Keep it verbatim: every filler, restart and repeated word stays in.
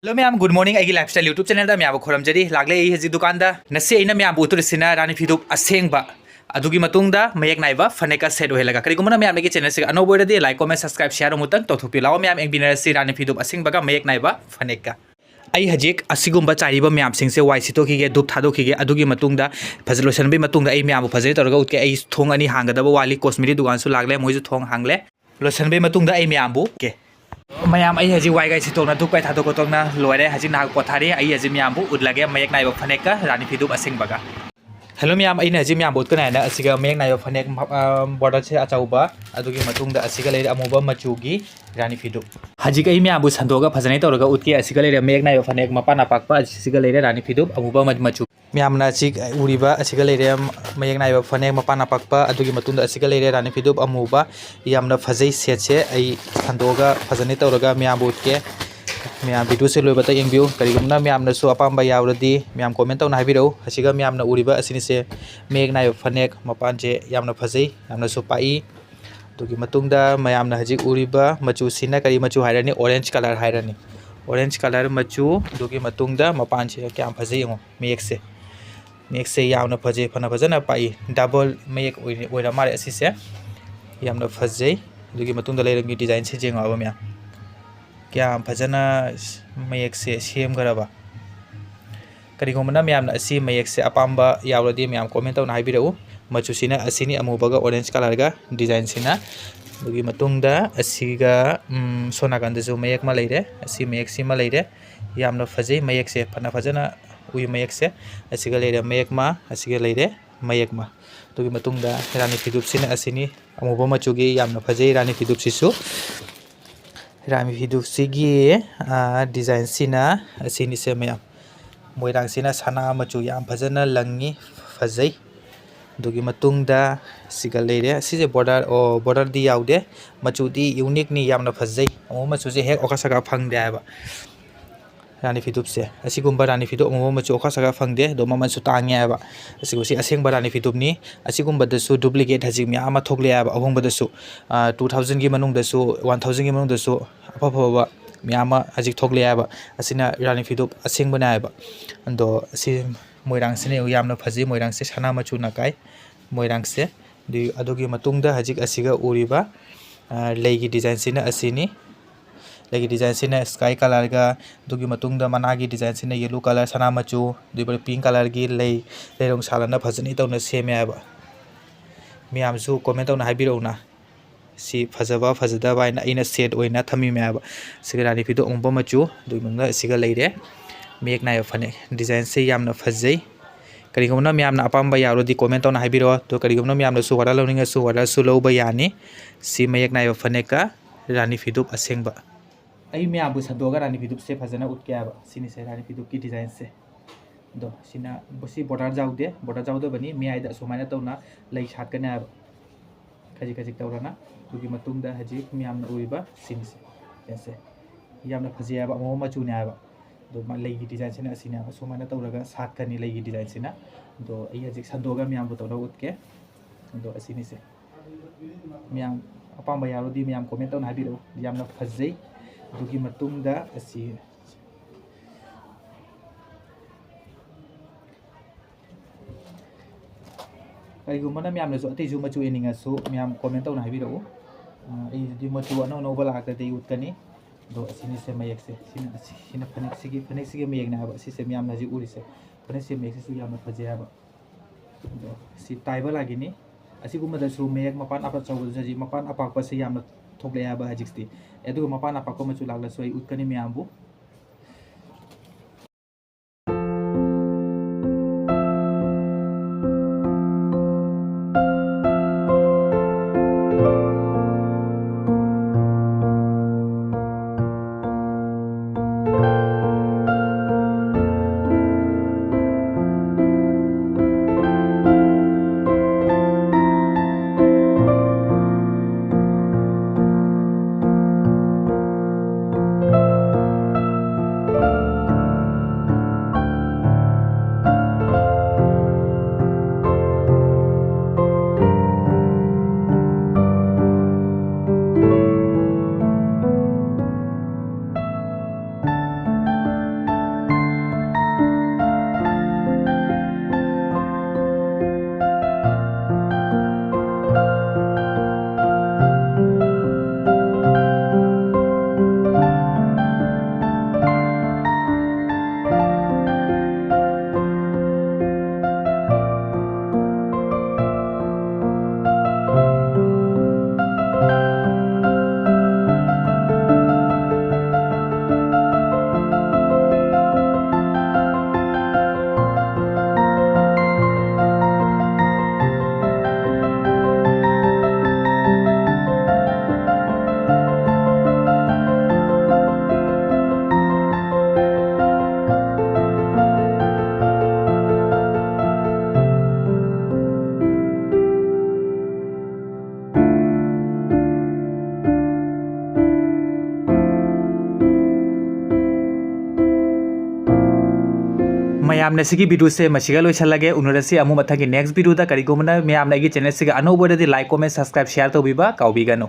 Hello ꯃꯌꯥꯝ, good morning꯫ ꯑꯩꯒꯤ Lifestyle YouTube channelꯗ ꯃꯌꯥꯝꯕꯨ ꯈꯨꯔꯨꯝꯖꯔꯤ꯫ ꯂꯥꯛꯂꯦ ꯑꯩ ꯍꯧꯖꯤꯛ ꯗꯨꯀꯥꯟꯗ꯫ ꯉꯁꯤ ꯑꯩꯅ ꯃꯌꯥꯝꯕꯨ ꯎꯠꯇꯣꯔꯤꯁꯤꯅ ꯔꯥꯅꯤ ꯐꯤꯗꯨꯞ ꯑꯁꯦꯡꯕ, ꯑꯗꯨꯒꯤ ꯃꯇꯨꯡꯗ ꯃꯌꯦꯛ ꯅꯥꯏꯕ ꯐꯅꯦꯛꯀ set ꯑꯣꯏꯍꯜꯂꯒ꯫ ꯀꯔꯤꯒꯨꯝꯕꯅ ꯃꯌꯥꯝ ꯑꯩꯒꯤ channelꯁꯤꯒ ꯑꯅꯧꯕ ꯑꯣꯏꯔꯗꯤ like, comment, subscribe, share ꯑꯃꯨꯛꯇꯪ ꯇꯧꯊꯣꯛꯄꯤꯌꯨ꯫ ꯂꯥꯛꯑꯣ ꯃꯌꯥꯝ, ꯌꯦꯡꯃꯤꯟꯅꯔꯁꯤ ꯔꯥꯅꯤ ꯐꯤꯗꯨꯞ ꯑꯁꯦꯡꯕꯒ ꯃꯌꯦꯛ ꯅꯥꯏꯕ ꯐꯅꯦꯛꯀ꯫ ꯑꯩ ꯍꯧꯖꯤꯛ ꯑꯁꯤꯒꯨꯝꯕ ꯆꯥꯏꯔꯤꯕ ꯃꯌꯥꯝꯁꯤꯡꯁꯦ ꯋꯥꯏ ꯁꯤꯠꯇꯣꯛꯈꯤꯒꯦ, ꯙꯨꯞ ꯊꯥꯗꯣꯛꯈꯤꯒꯦ꯫ ꯑꯗꯨꯒꯤ ꯃꯇꯨꯡꯗ ꯐꯖ-, ꯂꯣꯏꯁꯤꯟꯕꯒꯤ ꯃꯇꯨꯡꯗ ꯑꯩ ꯃꯌꯥꯝꯕꯨ ꯐꯖꯅ ꯇꯧꯔꯒ ꯎꯠꯀꯦ꯫ ꯑꯩ ꯊꯣꯡ ꯑꯅꯤ ꯍꯥꯡꯒꯗꯕ ꯋꯥꯠꯂꯤ, cosmetic ꯗꯨꯀꯥꯟꯁꯨ ꯂꯥꯛꯂꯦ, ꯃꯣꯏꯁꯨ ꯊꯣꯡ ꯍꯥꯡꯂꯦ꯫ ꯂꯣꯏꯁꯤꯟꯕꯒꯤ ꯃꯇꯨꯡꯗ ꯑꯩ ꯃꯌꯥꯝꯕꯨ ꯎꯠꯀꯦ꯫ ꯃꯌꯥꯝ, ꯑꯩ ꯍꯧꯖꯤꯛ ꯋꯥꯏ ꯀꯥꯏ ꯁꯤꯠꯇꯣꯛꯅ, ꯙꯨꯞ ꯀꯥꯏ ꯊꯥꯗꯣꯛ ꯈꯣꯠꯇꯣꯛꯅ ꯂꯣꯏꯔꯦ꯫ ꯍꯧꯖꯤꯛ ꯉꯥꯏꯍꯥꯛ ꯄꯣꯊꯥꯔꯤ꯫ ꯑꯩ ꯍꯧꯖꯤꯛ ꯃꯌꯥꯝꯕꯨ ꯎꯠꯂꯒꯦ ꯃꯌꯦꯛ ꯅꯥꯏꯕ ꯐꯅꯦꯛꯀ ꯔꯥꯅꯤ ꯐꯤꯗꯨꯞ ꯑꯁꯦꯡꯕꯒ꯫ Hello ꯃꯌꯥꯝ, ꯑꯩꯅ ꯍꯧꯖꯤꯛ ꯃꯌꯥꯝꯕꯨ ꯎꯠꯀꯅꯤ ꯍꯥꯏꯅ ꯑꯁꯤꯒ ꯃꯌꯦꯛ ꯅꯥꯏꯕ ꯐꯅꯦꯛ, ꯑ, borderꯁꯦ ꯑꯆꯧꯕ, ꯑꯗꯨꯒꯤ ꯃꯇꯨꯡꯗ ꯑꯁꯤꯒ ꯂꯩꯔꯦ ꯑꯃꯨꯕ ꯃꯆꯨꯒꯤ ꯔꯥꯅꯤ ꯐꯤꯗꯨꯞ꯫ ꯍꯧꯖꯤꯛ ꯑꯩ ꯃꯌꯥꯝꯕꯨ ꯁꯟꯗꯣꯛꯑꯒ ꯐꯖꯅ ꯇꯧꯔꯒ ꯎꯠꯀꯦ꯫ ꯑꯁꯤꯒ ꯂꯩꯔꯦ ꯃꯌꯦꯛ ꯅꯥꯏꯕ ꯐꯅꯦꯛ ꯃꯄꯥꯟ ꯑꯄꯥꯛꯄ, ꯑꯁꯤꯒ ꯂꯩꯔꯦ ꯔꯥꯅꯤ ꯐꯤꯗꯨꯞ ꯑꯃꯨꯕ ꯃ-, ꯃꯆꯨ꯫ ꯃꯌꯥꯝꯅ ꯑꯁꯤ ꯎꯔꯤꯕ ꯑꯁꯤꯒ ꯂꯩꯔꯦ ꯃꯌꯦꯛ ꯅꯥꯏꯕ ꯐꯅꯦꯛ ꯃꯄꯥꯟ ꯑꯄꯥꯛꯄ, ꯑꯗꯨꯒꯤ ꯃꯇꯨꯡꯗ ꯑꯁꯤꯒ ꯂꯩꯔꯦ ꯔꯥꯅꯤ ꯐꯤꯗꯨꯞ ꯑꯃꯨꯕ꯫ ꯌꯥꯝꯅ ꯐꯖꯩ setꯁꯦ꯫ ꯑꯩ ꯁꯟꯗꯣꯛꯑꯒ ꯐꯖꯅ ꯇꯧꯔꯒ ꯃꯌꯥꯝꯕꯨ ꯎꯠꯀꯦ꯫ ꯃꯌꯥꯝ videoꯁꯦ ꯂꯣꯏꯕꯇ ꯌꯦꯡꯕꯤꯌꯨ꯫ ꯀꯔꯤꯒꯨꯝꯕꯅ ꯃꯌꯥꯝꯅꯁꯨ ꯑꯄꯥꯝꯕ ꯌꯥꯎꯔꯗꯤ ꯃꯌꯥꯝ comment ꯇꯧꯅ ꯍꯥꯏꯕꯤꯔꯛꯎ꯫ ꯑꯁꯤꯒ ꯃꯌꯥꯝꯅ ꯎꯔꯤꯕ ꯑꯁꯤꯅꯤꯁꯦ ꯃꯌꯦꯛ ꯅꯥꯏꯕ ꯐꯅꯦꯛ꯫ ꯃꯄꯥꯟꯁꯦ ꯌꯥꯝꯅ ꯐꯖꯩ, ꯌꯥꯝꯅꯁꯨ ꯄꯥꯛꯏ꯫ ꯑꯗꯨꯒꯤ ꯃꯇꯨꯡꯗ ꯃꯌꯥꯝꯅ ꯍꯧꯖꯤꯛ ꯎꯔꯤꯕ ꯃꯆꯨꯁꯤꯅ ꯀꯔꯤ ꯃꯆꯨ ꯍꯥꯏꯔꯅꯤ? Orange colour ꯍꯥꯏꯔꯅꯤ꯫ Orange colour ꯃꯆꯨ꯫ ꯑꯗꯨꯒꯤ ꯃꯇꯨꯡꯗ ꯃꯄꯥꯟꯁꯤꯒ ꯀꯌꯥꯝ ꯐꯖꯩ ꯌꯦꯡꯉꯣ, ꯃꯌꯦꯛꯁꯦ꯫ ꯃꯌꯦꯛꯁꯦ ꯌꯥꯝꯅ ꯐꯖꯩ, ꯐꯅ ꯐꯖꯅ ꯄꯥꯛꯏ꯫ Double ꯃꯌꯦꯛ ꯑꯣꯏꯔ, ꯑꯣꯏꯔ ꯃꯥꯜꯂꯦ ꯑꯁꯤꯁꯦ꯫ ꯌꯥꯝꯅ ꯐꯖꯩ꯫ ꯑꯗꯨꯒꯤ ꯃꯇꯨꯡꯗ ꯂꯩꯔꯝꯃꯤ designꯁꯦ ꯌꯦꯡꯉꯛꯑꯕ ꯃꯌꯥꯝ꯫ ꯀꯌꯥꯝ ꯐꯖꯅ ꯃꯌꯦꯛꯁꯦ ꯁꯦꯝꯈ꯭ꯔꯕ꯫ ꯀꯔꯤꯒꯨꯝꯕꯅ ꯃꯌꯥꯝꯅ ꯑꯁꯤ ꯃꯌꯦꯛꯁꯦ ꯑꯄꯥꯝꯕ ꯌꯥꯎꯔꯗꯤ ꯃꯌꯥꯝ comment ꯇꯧꯅ ꯍꯥꯏꯕꯤꯔꯛꯎ꯫ ꯃꯆꯨꯁꯤꯅ ꯑꯁꯤꯅꯤ, ꯑꯃꯨꯕꯒ orange colourꯒ designꯁꯤꯅ꯫ ꯑꯗꯨꯒꯤ ꯃꯇꯨꯡꯗ ꯑꯁꯤꯒ, ꯎꯝ, ꯁꯣꯝ ꯅꯥꯀꯟꯗꯁꯨ ꯃꯌꯦꯛ ꯑꯃ ꯂꯩꯔꯦ꯫ ꯑꯁꯤ ꯃꯌꯦꯛꯁꯤꯃ ꯂꯩꯔꯦ꯫ ꯌꯥꯝꯅ ꯐꯖꯩ ꯃꯌꯦꯛꯁꯦ, ꯐꯅ ꯐꯖꯅ ꯎꯏ ꯃꯌꯦꯛꯁꯦ꯫ ꯑꯁꯤꯒ ꯂꯩꯔꯦ ꯃꯌꯦꯛ ꯑꯃ, ꯑꯁꯤꯒ ꯂꯩꯔꯦ ꯃꯌꯦꯛ ꯑꯃ꯫ ꯑꯗꯨꯒꯤ ꯃꯇꯨꯡꯗ ꯔꯥꯅꯤ ꯐꯤꯗꯨꯞꯁꯤꯅ ꯑꯁꯤꯅꯤ, ꯑꯃꯨꯕ ꯃꯆꯨꯒꯤ ꯌꯥꯝꯅ ꯐꯖꯩ ꯔꯥꯅꯤ ꯐꯤꯗꯨꯞꯁꯤꯁꯨ꯫ ꯔꯥꯅꯤ ꯐꯤꯗꯨꯞꯁꯤꯒꯤ, ꯑ, designꯁꯤꯅ ꯑꯁꯤꯅꯤꯁꯦ ꯃꯌꯥꯝ꯫ ꯃꯣꯏꯔꯥꯡꯁꯤꯅ ꯁꯅꯥ ꯃꯆꯨ ꯌꯥꯝ ꯐꯖꯅ ꯂꯪꯉꯤ, ꯐꯖꯩ꯫ ꯑꯗꯨꯒꯤ ꯃꯇꯨꯡꯗ ꯁꯤꯒ ꯂꯩꯔꯦ꯫ ꯁꯤꯁꯦ border, ꯑꯣ, borderꯗꯤ ꯌꯥꯎꯗꯦ꯫ ꯃꯆꯨꯗꯤ uniqueꯅꯤ, ꯌꯥꯝꯅ ꯐꯖꯩ꯫ ꯑꯃꯨꯕ ꯃꯆꯨꯁꯦ ꯍꯦꯛ ꯑꯣꯀꯥꯁꯥꯀꯥ ꯐꯪꯗꯦ ꯍꯥꯏꯕ꯫ ꯔꯥꯅꯤ ꯐꯤꯗꯨꯞꯁꯦ, ꯑꯁꯤꯒꯨꯝꯕ ꯔꯥꯅꯤ ꯐꯤꯗꯨꯞ ꯑꯃꯨꯕ ꯃꯆꯨ ꯑꯣꯀꯥꯁꯥꯀꯥ ꯐꯪꯗꯦ, ꯑꯗꯣ ꯃꯃꯜꯁꯨ ꯇꯥꯡꯉꯦ ꯍꯥꯏꯕ꯫ ꯑꯁꯤꯒꯨꯝꯕꯁꯤ ꯑꯁꯦꯡꯕ ꯔꯥꯅꯤ ꯐꯤꯗꯨꯞꯅꯤ꯫ ꯑꯁꯤꯒꯨꯝꯕꯗꯁꯨ duplicate ꯍꯧꯖꯤꯛ ꯃꯌꯥꯝ ꯑꯃ ꯊꯣꯛꯂꯛꯑꯦ ꯍꯥꯏꯕ, ꯑꯍꯣꯡꯕꯗꯁꯨ꯫ ꯑ, two thousandꯒꯤ ꯃꯅꯨꯡꯗꯁꯨ, one thousandꯒꯤ ꯃꯅꯨꯡꯗꯁꯨ ꯑꯐ ꯑꯐꯕ ꯃꯌꯥꯝ ꯑꯃ ꯍꯧꯖꯤꯛ ꯊꯣꯛꯂꯛꯑꯦ ꯍꯥꯏꯕ꯫ ꯑꯁꯤꯅ ꯔꯥꯅꯤ ꯐꯤꯗꯨꯞ ꯑꯁꯦꯡꯕꯅꯦ ꯍꯥꯏꯕ꯫ ꯑꯗꯣ ꯑꯁꯤ ꯃꯣꯏꯔꯥꯡꯁꯤꯅ ꯌꯥꯝꯅ ꯐꯖꯩ꯫ ꯃꯣꯏꯔꯥꯡꯁꯦ ꯁꯅꯥ ꯃꯆꯨꯅ ꯀꯥꯏ꯫ ꯃꯣꯏꯔꯥꯡꯁꯦ꯫ ꯑꯗꯨ-, ꯑꯗꯨꯒꯤ ꯃꯇꯨꯡꯗ ꯍꯧꯖꯤꯛ ꯑꯁꯤꯒ ꯎꯔꯤꯕ, ꯑ, ꯂꯩꯒꯤ ꯗꯤꯖꯥꯏꯟꯁꯤꯅ ꯑꯁꯤꯅꯤ꯫ ꯂꯩꯒꯤ ꯗꯤꯖꯥꯏꯟꯁꯤꯅ sky colourꯒ, ꯑꯗꯨꯒꯤ ꯃꯇꯨꯡꯗ ꯃꯅꯥꯒꯤ ꯗꯤꯖꯥꯏꯟꯁꯤꯅ yellow colour, ꯁꯅꯥ ꯃꯆꯨ, ꯑꯗꯨꯒ pink colourꯒꯤ ꯂꯩ, ꯂꯩꯔꯣꯡ ꯁꯥꯠꯂꯅ ꯐꯖꯅ ꯇꯧꯅ ꯁꯦꯝꯃꯦ ꯍꯥꯏꯕ꯫ ꯃꯌꯥꯝꯁꯨ comment ꯇꯧꯅ ꯍꯥꯏꯕꯤꯔꯛꯎꯅ꯫ ꯁꯤ ꯐꯖꯕ ꯐꯖꯗꯕ ꯍꯥꯏꯅ ꯑꯩꯅ set ꯑꯣꯏꯅ ꯊꯝꯃꯤꯃꯦ ꯍꯥꯏꯕ꯫ ꯁꯤꯒ ꯔꯥꯅꯤ ꯐꯤꯗꯣ ꯑꯃꯨꯕ ꯃꯆꯨ, ꯑꯗꯨꯒꯤ ꯃꯅꯨꯡꯗ ꯁꯤꯒ ꯂꯩꯔꯦ꯫ ꯃꯌꯦꯛ ꯅꯥꯏꯕ ꯐꯅꯦꯛ꯫ ꯗꯤꯖꯥꯏꯟꯁꯦ ꯌꯥꯝꯅ ꯐꯖꯩ꯫ ꯀꯔꯤꯒꯨꯝꯕ ꯃꯌꯥꯝꯅ ꯑꯄꯥꯝꯕ ꯌꯥꯎꯔꯗꯤ comment ꯇꯧꯅ ꯍꯥꯏꯕꯤꯔꯛꯑꯣ꯫ ꯑꯗꯨꯒ ꯀꯔꯤꯒꯨꯝꯕ ꯃꯌꯥꯝꯅꯁꯨ order ꯂꯧꯅꯤꯡꯉꯁꯨ orderꯁꯨ ꯂꯧꯕ ꯌꯥꯅꯤ꯫ ꯁꯤ ꯃꯌꯦꯛ ꯅꯥꯏꯕ ꯐꯅꯦꯛꯀ ꯔꯥꯅꯤ ꯐꯤꯗꯨꯞ ꯑꯁꯦꯡꯕ꯫ ꯑꯩ ꯃꯌꯥꯝꯕꯨ ꯁꯟꯗꯣꯛꯑꯒ ꯔꯥꯅꯤ ꯐꯤꯗꯨꯞꯁꯦ ꯐꯖꯅ ꯎꯠꯀꯦ ꯍꯥꯏꯕ꯫ ꯁꯤꯅꯤꯁꯦ ꯔꯥꯅꯤ ꯐꯤꯗꯨꯞꯀꯤ ꯗꯤꯖꯥꯏꯟꯁꯦ꯫ ꯑꯗꯣ ꯁꯤꯅ, ꯁꯤ border ꯌꯥꯎꯗꯦ, border ꯌꯥꯎꯗꯕꯅꯤ꯫ ꯃꯌꯥꯏꯗ ꯑꯁꯨꯃꯥꯏꯅ ꯇꯧꯅ ꯂꯩ ꯁꯥꯠꯀꯅꯤ ꯍꯥꯏꯕ, ꯈꯖꯤꯛ ꯈꯖꯤꯛ ꯇꯧꯔꯅ꯫ ꯑꯗꯨꯒꯤ ꯃꯇꯨꯡꯗ ꯍꯧꯖꯤꯛ ꯃꯌꯥꯝꯅ ꯎꯔꯤꯕ ꯁꯤꯡꯁꯦ, ꯁꯦ ꯌꯥꯝꯅ ꯐꯖꯩ ꯍꯥꯏꯕ, ꯑꯉꯧꯕ ꯃꯆꯨꯅꯦ ꯍꯥꯏꯕ꯫ ꯑꯗꯣ ꯃꯥ ꯂꯩꯒꯤ ꯗꯤꯖꯥꯏꯟꯁꯤꯅ ꯑꯁꯤꯅꯦ ꯍꯥꯏꯕ, ꯑꯁꯨꯃꯥꯏꯅ ꯇꯧꯔꯒ ꯁꯥꯠꯀꯅꯤ ꯂꯩꯒꯤ ꯗꯤꯖꯥꯏꯟꯁꯤꯅ꯫ ꯑꯗꯣ ꯑꯩ ꯍꯧꯖꯤꯛ ꯁꯟꯗꯣꯛꯑꯒ ꯃꯌꯥꯝꯕꯨ ꯇꯧꯔꯒ ꯎꯠꯀꯦ꯫ ꯑꯗꯣ ꯑꯁꯤꯅꯤꯁꯦ꯫ ꯃꯌꯥꯝ ꯑꯄꯥꯝꯕ ꯌꯥꯎꯔꯗꯤ ꯃꯌꯥꯝ comment ꯇꯧꯅ ꯍꯥꯏꯕꯤꯔꯛꯎ꯫ ꯌꯥꯝꯅ ꯐꯖꯩ꯫ ꯑꯗꯨꯒꯤ ꯃꯇꯨꯡꯗ ꯑꯁꯤ, ꯀꯔꯤꯒꯨꯝꯕꯅ ꯃꯌꯥꯝꯅꯁꯨ ꯑꯇꯩꯁꯨ ꯃꯆꯨ ꯌꯦꯡꯅꯤꯡꯉꯁꯨ ꯃꯌꯥꯝ comment ꯇꯧꯅ ꯍꯥꯏꯕꯤꯔꯛꯎ꯫ ꯑ, ꯑꯩꯗꯤ ꯃꯆꯨ ꯑꯅꯧ ꯑꯅꯧꯕ ꯂꯥꯛꯑꯒꯗꯤ ꯑꯩ ꯎꯠꯀꯅꯤ꯫ ꯑꯗꯣ ꯑꯁꯤꯅꯤꯁꯦ ꯃꯌꯦꯛꯁꯦ꯫ ꯁꯤꯅ, ꯑꯁꯤ, ꯁꯤꯅ ꯐꯅꯦꯛꯁꯤꯒꯤ, ꯐꯅꯦꯛꯁꯤꯒꯤ ꯃꯌꯦꯛꯅꯦ ꯍꯥꯏꯕ꯫ ꯑꯁꯤꯁꯦ ꯃꯌꯥꯝꯅ ꯍꯧꯖꯤꯛ ꯎꯔꯤꯁꯦ꯫ ꯐꯅꯦꯛꯁꯤꯒꯤ ꯃꯌꯦꯛꯁꯤꯁꯨ ꯌꯥꯝꯅ ꯐꯖꯩ ꯍꯥꯏꯕ꯫ ꯑꯗꯣ ꯁꯤ ꯇꯥꯏꯕ ꯂꯥꯒꯤꯅꯤ꯫ ꯑꯁꯤꯒꯨꯝꯕꯗꯁꯨ ꯃꯌꯦꯛ ꯃꯄꯥꯟ ꯑꯆꯧꯕꯗꯁꯨ ꯍꯧꯖꯤꯛ ꯃꯄꯥꯟ ꯑꯄꯥꯛꯄꯁꯦ ꯌꯥꯝꯅ ꯊꯣꯛꯂꯛꯑꯦ ꯍꯥꯏꯕ ꯍꯧꯖꯤꯛꯇꯤ꯫ ꯑꯗꯨꯒ ꯃꯄꯥꯟ ꯑꯄꯥꯛꯄ ꯃꯆꯨ ꯂꯥꯛꯂꯁꯨ ꯑꯩ ꯎꯠꯀꯅꯤ ꯃꯌꯥꯝꯕꯨ꯫ ꯃꯌꯥꯝꯅ ꯁꯤꯒꯤ video ꯁꯦ ꯃꯁꯤꯒ ꯂꯣꯏꯁꯤꯜꯂꯒꯦ꯫ ꯎꯅꯔꯁꯤ ꯑꯃꯨꯛ ꯃꯊꯪꯒꯤ next video ꯗ꯫ ꯀꯔꯤꯒꯨꯝꯕꯅ ꯃꯌꯥꯝꯅ ꯑꯩꯒꯤ channel ꯁꯤꯒ ꯑꯅꯧꯕ ꯑꯣꯏꯔꯗꯤ like, comment, subscribe, share ꯇꯧꯕꯤꯕ ꯀꯥꯎꯕꯤꯒꯅꯨ꯫